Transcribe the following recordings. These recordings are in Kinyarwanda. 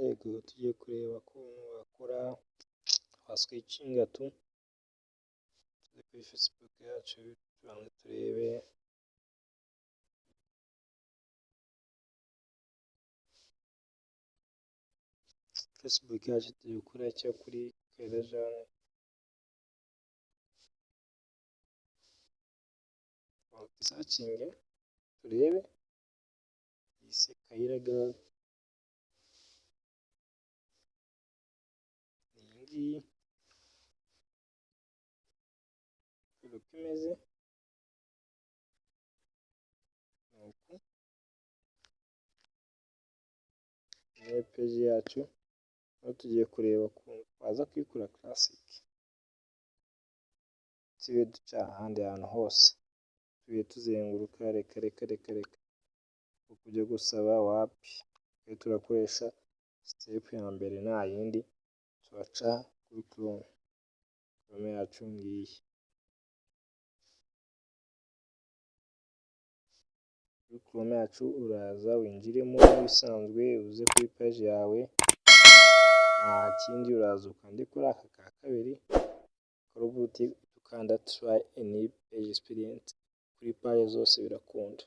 Yego, tugiye kureba ukuntu wakora waswitchinga tu tujye kuri Facebook yacu, tubanze turebe. Facebook yacu tugiye gukora icyo kuri Kayira Jeanne, dusearchinge turebe yise Kayira Girl, ni iyi ngiyi. Dore uko imeze, ni uku. Niyo page yacu, aho tugiye kureba ukuntu twaza kuyikora classic tutiriwe duca ahandi hantu hose, turiwe tuzenguruka. Reka reka reka reka, kujya gusaba wapi. Twe turakoresha step ya mbere, nta yindi, turaca kuri Chrome. Chrome yacu ngiyi. Kuri Chrome yacu uraza winjiremo nk'ibisanzwe, uze kuri page yawe, nta kindi, uraza ukande kuri aka ka kabiri karubuti, ukanda "Try a new page experience". Kuri page zose birakunda,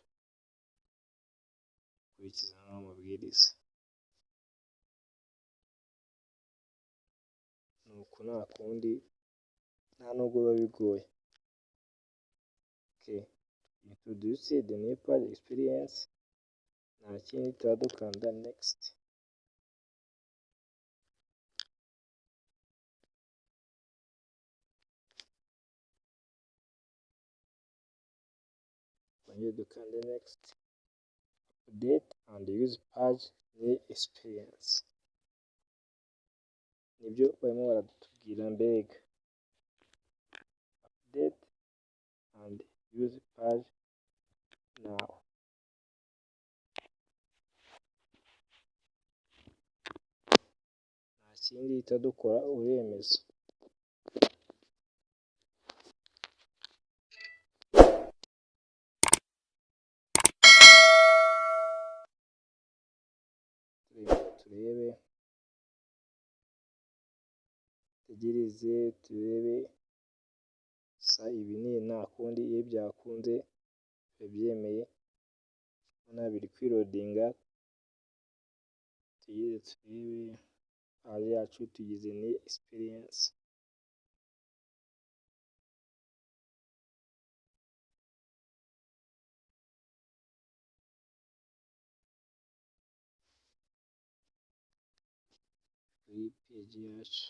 kurikiza amabwiriza. Ni uku, nta kundi, nta nubwo biba bigoye. Okay, introduce the new page experience, nta kindi, tuba dukanda next. Twongere dukande next, update and use page new experience. Nibyo barimo baratubwira mbega, update and use page now. Nta kindi duhita dukora, uremeza. Turemeza turebe, dutegereze turebe. Gusa ibi ni nta kundi, iyo byakunze biba byemeye. Urabona biri kwiloadinga, dutegereze turebe. Page yacu tugize new experience kuri page yacu.